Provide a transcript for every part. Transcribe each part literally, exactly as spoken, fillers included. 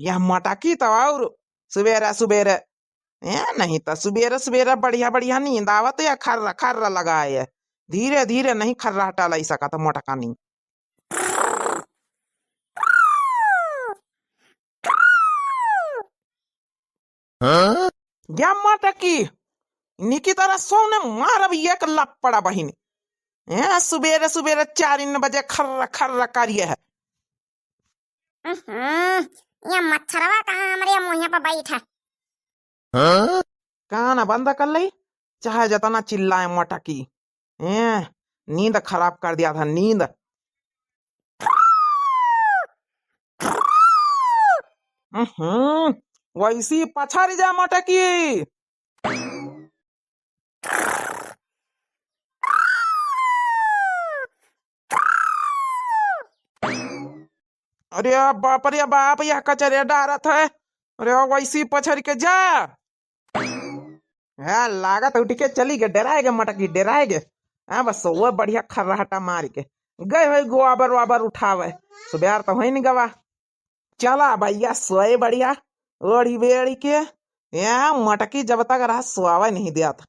यह मोटकी तो और सुबेरे सुबेरे, ए, नहीं तो सुबेरे सुबेरे बढ़िया बढ़िया नींद आवत है, खर्रा खर्रा लगाए है। धीरे धीरे नहीं खर्राटा लई सकत मोटकनी। हाँ? या मोटकी, निकी तरह सोने मारब एक लपड़ा बहिनी। ए, सुबेरे सुबेरे चार बजे खर्रा खर्रा करिए है। हम्म, ये मच्छरवा कहाँ हमरे मुँह पे बैठा? हाँ? कान बंद कर लई, चाहे जतना चिल्लाए मोटकी। ए, नींद खराब कर दिया था, नींद। हम्म, वैसी पछारी जा मोटकी। अरे बाप रे बाप, यह कचरे डारत है। अरे वैसी पछारी के जा। हाँ, लागत उठ के चली गए, डेराए गए मोटकी, डेराए गए। हाँ, बस वो बढ़िया खर्राटा मार के गए होई गोबर वाबर उठावे। सुबेर तो होई नहीं गवा। चला भैया, सोए बढ़िया, ओढ़ी बेड़ी के। यहाँ मोटकी जब तक रहा, सोवे नहीं दिया था।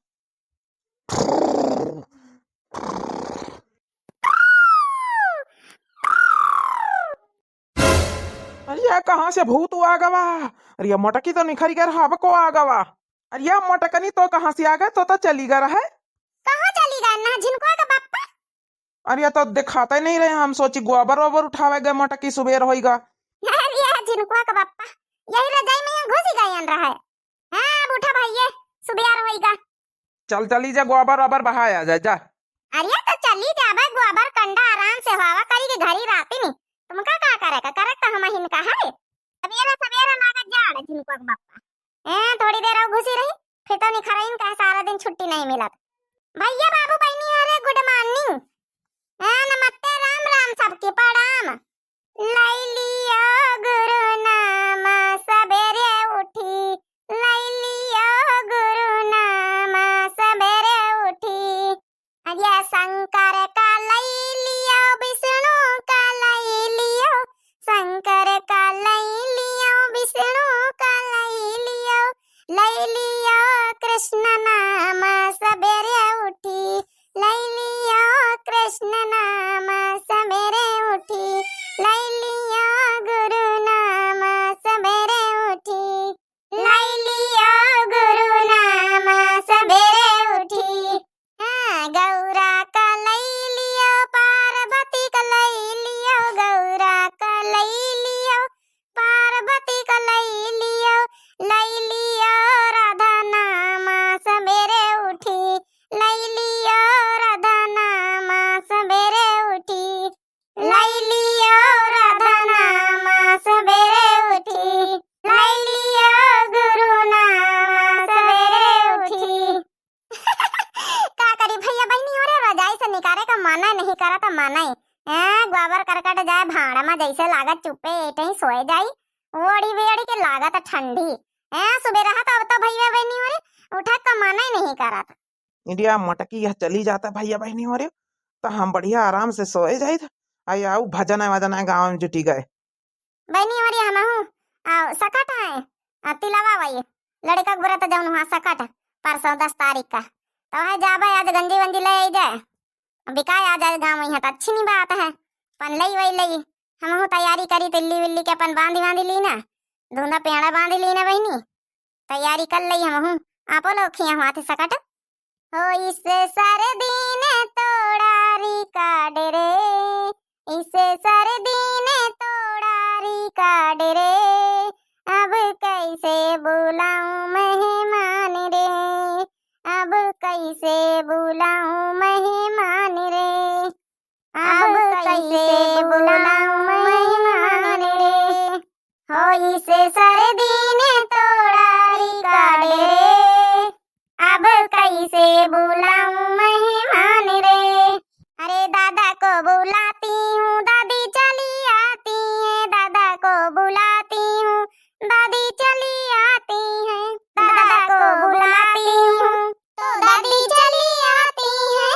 अरे, ये कहाँ से भूत आ गवा? अरे, ये मोटकी तो निखरी गए, अब को आ गवा? अरे, ये मोटकनी तो कहाँ से आ गए? तो, तो चली गए रहे। कहाँ चली गए ना झिनकुआ के बप्पा? अरे, ये तो दिखाते नहीं रहे, हम सोची गोबर ओबर उठावे गए मोटकी, सुबेर होइगा। अरे, ये झिनकुआ के बप्पा, यही रजाई में यहाँ घुसी गए रहे। हाँ, अब उठा भैया, सुबेर होइगा। चल, चली जा, गोबर ओबर बहाया जा, जा। अरे तो चली जाबे, गोबर कंडा आराम से हवा करी के घरी राती नी। तुमका का करे का? करे तो हम हिन का है। सवेरे सवेरे लागत जाड़ झिनकुआ के बप्पा। ए, थोड़ी देर और घुसी रही, फिर तो निखरइन का सारा दिन छुट्टी नहीं मिलत। भैया बाबू बहिनी अरे good morning। ए, नमस्ते, राम राम, सबके प्रणाम। लई लियो गुरु नाम सबेरे उठी, लई लियो गुरु नाम सबेरे उठी। अरे शंकर का लई लियो, विष्णु का लई लियो, शंकर का लई लियो, विष्णु का लई लियो, लई लियो कृष्ण नाम सबेरे उठी, लई लियो कृष्ण नाम सबेरे उठी, लई लियो गुरु नाम सबेरे उठी, लई लियो गुरु नाम सबेरे उठी। हाँ, गौरा का लई लियो, पार्वती का लई लियो, गौरा का लई लियो, पार्वती का लई लियो, लई लियो राधा नाम सबेरे उठी, लई लियो राधा नाम सबेरे उठी, लई लियो राधा नाम सबेरे उठी, लई लियो गुरु नाम सबेरे उठी। का करी भैया बहिनी हो रे, रजाई से निकारे का मना नहीं करत, मना ही। हैं, गोबर करकट जाए भाड़ में, जैसे लागत चुप्पे एटे ही सोए जाई, ओढ़ी बेड़ी के लागत ठंडी। हैं, सुबेरे रहत अब तो भैया बहिनी हो रे, उठे का मना ही नहीं करत। इंडिया मोटकी यह चली जाता भैया बहिनी हो रे, तो हम बढ़िया आराम से सोए जाइत। आई आऊ भजन वजन गाँव में जुटी गए। बहिनी हो रे हमहू, आ, सकट है, आ, तिलवा वही, लड़का के व्रत जौन हुआ सकट, परसों दस तारीख का, तो है जाबे आज गंजी वंजी ले आई जाए, बिकाए आ जाए गाँव में, यहाँ तो अच्छी नहीं बात है, अपन लई वही लई, हमहू तैयारी करी, तिल्ली विल्ली के अपन बांधी वांधी ली ना, धुंधा पेड़ा बांधी ली ना बहिनी, तैयारी कर लई हमहू, आपो लोग खिया हुआ थे सकट। हो इस सर्दी ने तोड़ा record रे, इस सर्दी ने तोड़ा record रे, अब कैसे बुलाऊं मेहमान रे, अब कैसे बुलाऊं मेहमान रे, अब कैसे बुलाऊं मेहमान रे। हो इस सर्दी ने तोड़ा record रे, अब कैसे बुलाऊं मेहमान रे। अरे दादा को बुलाती हूँ, दादी चली आती है, दादा को बुलाती हूँ, दादी चली आती है, दादा को बुलाती हूँ, तो दादी चली आती है।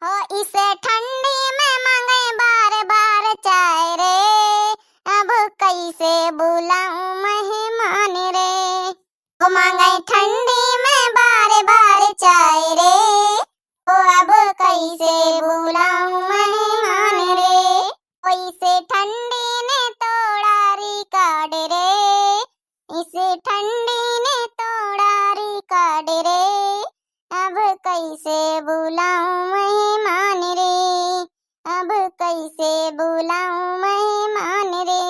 हो इस ठंडी में मांगे बार बार चाय रे, अब कैसे बुलाऊं मैं अब कैसे बुलाऊं मेहमान रे, अब कैसे बुलाऊं मेहमान रे,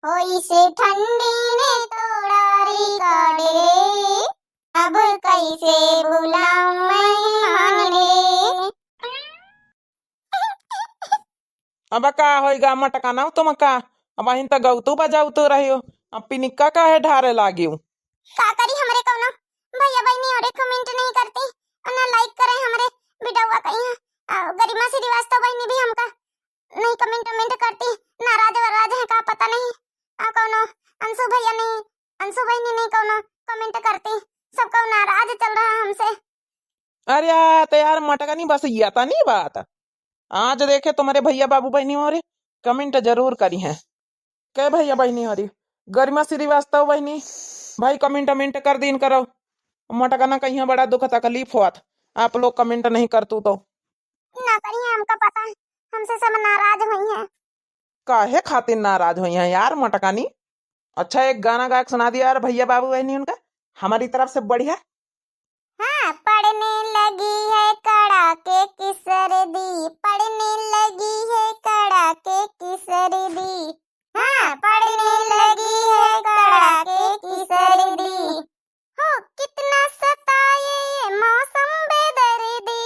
होई से ठंडी ने तोड़ा record रे, अब कैसे बुलाऊं मेहमान रे। अब का होइगा मटकनउ तुमका? अबहिन त गउतू बजाउतू रहियो, अब पिनिक्का काहे ढारे लागियो? का करी, हमरे कउनो भइया बहिनी ओरे comment नहीं करती, अउर ना like करे हमरे video कहीं। अ, गरिमा श्रीवास्तव बहिनी भी हमका नहीं comment वमेंट करती, नाराज वाराज है का पता नहीं। अउर कउनो अंशु भइया नहीं, अंशु बहिनी नहीं कउनो comment करती, सब कउ नाराज चल रहा हमसे। अरे यार, त यार मटकनी बस यतनी बात। आज देखे तुम्हरे भइया बाबू बहिनी ओरे comment जरूर करिहैं। के भइया बहिनी ओरे? गरिमा श्रीवास्तव बहिनी, भाई comment वमेंट कर दीन करो। मटकना कहियाँ बड़ा दुख तकलीफ होत, आप लोग comment नहीं करतू तो। ना करिहैं, हमका पता, हमसे सब नाराज होइहैं। काहे खातिर नाराज होइहैं यार मटकनी? अच्छा, एक गाना गा के सुना दिया यार भइया बाबू बहिनी उनका, हमारी तरफ से बढ़िया। हाँ, पड़ने लगी है कड़ाके की सर्दी, पड़ने लगी है कड़ाके की सर्दी। हाँ, पड़ने लगी है कड़ाके की सर्दी। हो कितना सताए ये मौसम बेदर्दी,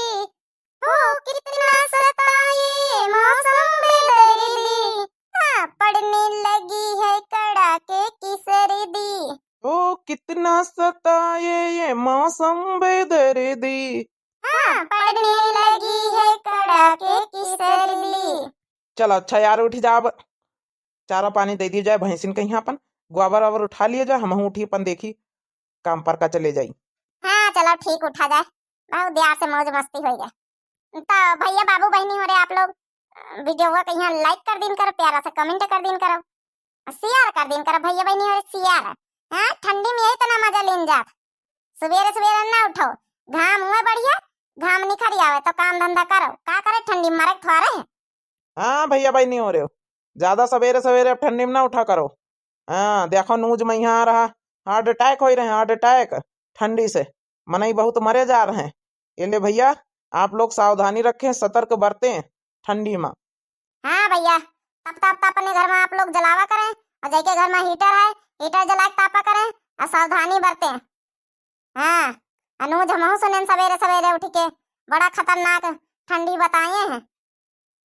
हो कितना सताए ये मौसम बेदर्दी। हाँ, पड़ने लगी है कड़ाके की सर्दी। ओ कितना सताए ये मौसम बेदर्दी। हाँ, पड़ने लगी है कड़ाके की सर्दी। चलो अच्छा यार, उठ जाब, चारा पानी दे दियो जाए भैंसिन कहीं, अपन गोबर ओबर उठा लियो जाए, हमहू उठी अपन देखी काम पर का चले जाई। हाँ चलो ठीक, उठा जाए, बहुत देर से मौज मस्ती होई जाए। तो भइया बाबू बहिनी ओरे आप लोग video कहीं like कर दीन करो, प्यारा सा comment कर दीन करो, share कर दीन करो भइया बहिनी ओरे, share। हाँ, ठंडी में यही तना मजा लीन जात, सुबेरे सुबेरे ना उठो, घाम हुए बढ़िया, घाम निखर आवे तो काम धंधा करो, का करे ठंडी में मरे के थोड़े है। हाँ भइया बहिनी ओरे, ज्यादा सवेरे सवेरे अब ठंडी में ना उठा करो। हाँ देखो news में यहाँ आ रहा, heart attack होई रहे, heart attack ठंडी से, मनई बहुत मरे जा रहे हैं। ये ले भइया, आप लोग सावधानी रखें, सतर्क बरतें ठंडी में। हाँ भइया, तप तप तप अपने घर में आप लोग जलावा करें, अउर जेके घर में heater है, heater जला के तापा करें, अउर सावधानी बरतें। हाँ, अउर news हमहू सुनेन सवेरे सवेरे उठ के, बड़ा खतरनाक ठंडी बताए हैं।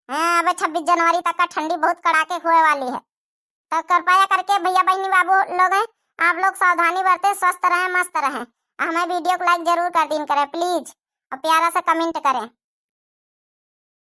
हाँ, अब छब्बीस जनवरी तक का ठंडी बहुत कड़ाके हुए वाली है। तो कृपया करके भइया बहिनी बाबू लोग हैं, आप लोग सावधानी बरतें, स्वस्थ रहें, मस्त रहें। हमें video को like जरूर कर दीन करें please, अउर प्यारा सा comment करें।